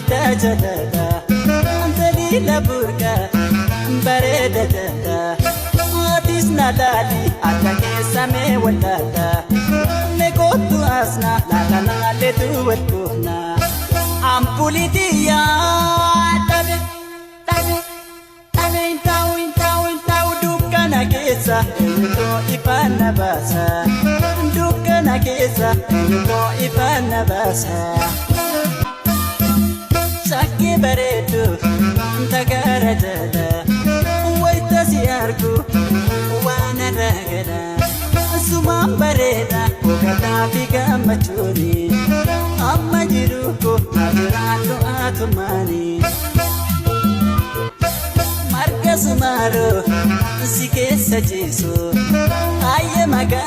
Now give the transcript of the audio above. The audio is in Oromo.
Ibidda jalala taliila burqa bareeda jala atis na laali akka keessa mee wallaala mee kottu asna laala naaletu wal goona ampuulitiyyaa dhabe dhabe dhabe hin taa'u hin taa'u hin taa'u dukkana keessa eenyutoo ifaan na baasa dukkana keessa eenyutoo ifaan na baasa. Shakkii bareedu tagara jala wayita si argu waan irra gala sumaan bareeda boqotaa fi gammachuuni amma jiru ko na jiraadhu atumaani. Marga sumaaroo si keessa ciisu hayyee magaa.